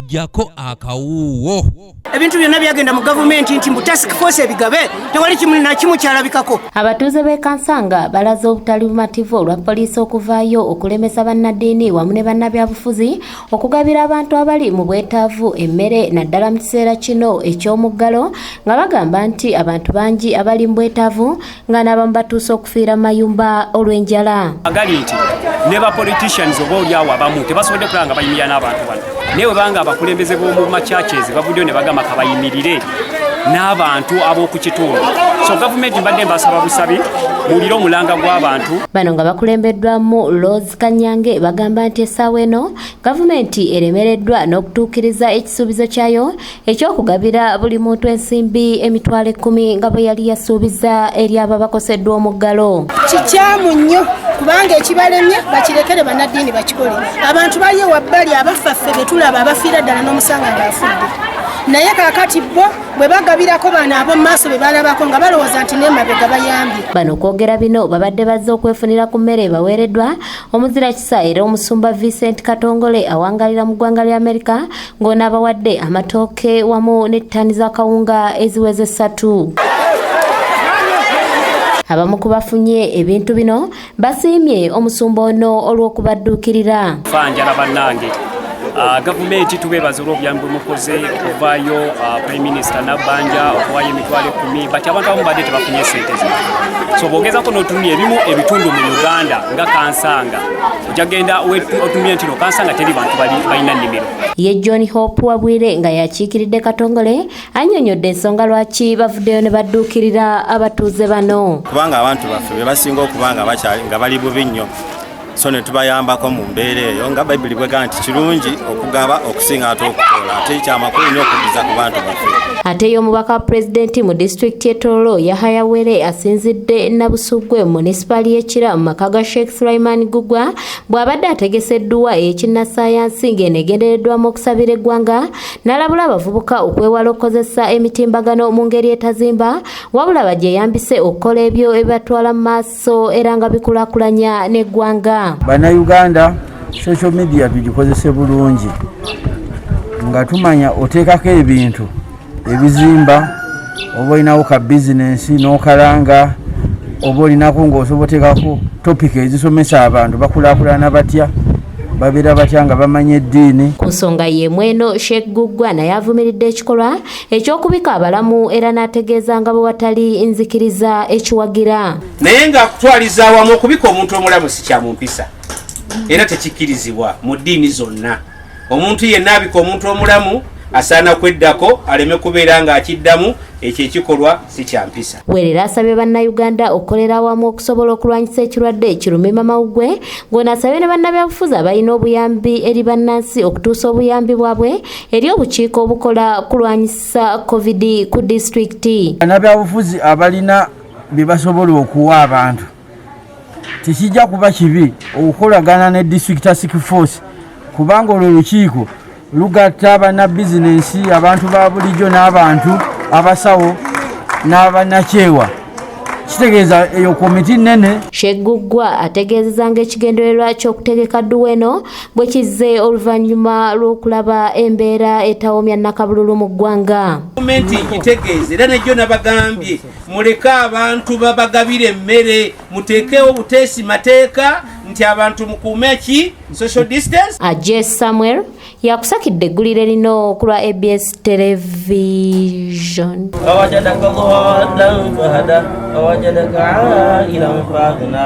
Jjako akawuuwo. Ebintu byonna byagenda mu gavumenti nti mbu task force ebigabe, tewali kimu nakimu kyalabikako. Abatuuze b'e Kansanga balaze obutali bumativu olwa poliisi okuvaayo okulemesa bannaddiini wamu ne bannabyabufuzi okugabira abantu abali mu bwetaavu emmere, naddala mu kiseera kino eky'omuggalo, nga bagamba nti abantu bangi abali mu bwetaavu nga n'abamu batuuse okufiira mu mayumba olw'enjala. Agali nti ne ba politicians oba oliawo abamu tebasobodde kulaba nga bayimirira n'abantu bano, naye bwe banga abakulembeze b'omu ma churches bavuddeyo ne bagamba kabayimirire n'abantu ab'oku kitundu. So gavumenti, mbadde mbasaba busabi, muwulire omulanga gw'abantu. Bano nga bakulembeddwamu Rose Kanyange bagamba nti essaawa eno gavumenti eremereddwa n'okutuukiriza ekisuubizo kyayo eky'okugabira buli muntu ensimbi 100,000 nga bwe yali yasuubiza eri abo abakoseddwa omuggalo. Kikyamu nnyo, kubanga ekibalemye bakirekere bannaddiini bakikole. Abantu bali ewabbali abafa, ffe betulaba abafiira ddala n'omusanga ng'afudde, naye kaakati bo bwe bagabirako bano ab'omu maaso be balabako nga balowooza nti n'emabega bayambye. Bano okwogera bino babadde bazze okwefunira ku mmere ebaweereddwa omuzira kisa era omusumba Vincent Katongole awangalira mu ggwanga lya Amerika, ng'ono abawadde amatooke wamu n'ettani z'akawunga eziweza 3. Abamu ku bafunye ebintu bino basiimye omusumba ono olw'okubadduukirira. Fanjala bannange. Gavumenti tubeebaza olw'obuyambi bwe mukoze okuvaayo, Prime Minister Nabbanja okuwaayo 100,000, but abantu abamu badde tebafunye sente zino. So bw'ogezako n'otumya ebimu ebitundu mu Uganda nga Kansanga, ojja genda otumye nti no Kansanga teri bantu balina nnimiro. Ye John Hope Wabwire nga yakiikiridde Katongole annyonnyodde ensonga lwaki bavuddeyo ne badduukirira abatuuze bano. Kubanga abantu baffe be basinga okuba nga bakyali nga bali bubi nnyo, so ne tubayambako mu mbeera eyo, nga Bayibuli bwega nti kirungi okugaba okusinga ate okutoola, ate kyamakulu nnyo okuddiza ku bantu baffe. Ate ye omubaka wa pulezidenti mu disitulikiti y'e Tororo, Yahaya Were, asinzidde Nabusugwe mu munisipaali y'e Kira mu maka ga Sheikh Sulaiman Gugwa bw'abadde ategesa edduwa ey'ekinnassaayansi ng'eno egendereddwamu okusabira eggwanga, n'alabula abavubuka okwewala okukozesa emitimbagano mu ngeri etazimba, wabula bagyeyambise okukola ebyo ebibatwala mu maaso era nga bikulaakulanya n'eggwanga. Bannayuganda, social media tugikozese bulungi nga tumanya oteekako ebintu ebizimba, oba olinawo ka bizinensi n'okalanga, oba olinako ng'osobola oteekako topic ezisomesa abantu bakulaakulana batya, babeera batya nga bamanya eddiini. Ku nsonga y'emu eno, Sheikh Guggwa naye avumiridde ekikolwa eky'okubika abalamu era n'ategeeza nga bwe watali nzikiriza ekiwagira. Naye ng'akutwaliza awamu, okubika omuntu omulamu si kya mu mpisa era tekikkirizibwa mu ddiini zonna. Omuntu yenna abika omuntu omulamu asaana kweddako aleme kubeera ng'akiddamu. Ekyo ekikolwa si kya mpisa. Werera asabye bannayuganda okukolera awamu okusobola okulwanyisa ekirwadde kirumima mawuggwe, ng'ono asabye ne bannabyabufuzi abalina obuyambi eri bannansi okutuusa obuyambi bwabwe eri obukiiko obukola kulwanyisa COVID ku disitulikiti. Bannabyabufuzi abalina bye basobola okuwa abantu, tekijja kuba kibi okukolagana ne district task force, kubanga olwo olukiiko lugatta bannabizinensi, abantu ba bulijjo n'abantu abasawo n'abannakyewa. Kitegeeza eyo komiti nene. Sheikh Guggwa ategeezeza ng'ekigendererwa ky'okutegeka dduwa eno bwe kizze oluvannyuma lw'okulaba embeera etawomya nnakabululu mu ggwanga. Gavumenti ngitegeeza era nejjo nabagambye, muleke abantu babagabire emmere, muteekewo buteesi mateeka nti abantu mukuume ki social distance. Aje Samuel yakusakidde eggulire lino ku lwa ABS Television. ووجدك ضالا فهدى ووجدك عائلا فأغنى.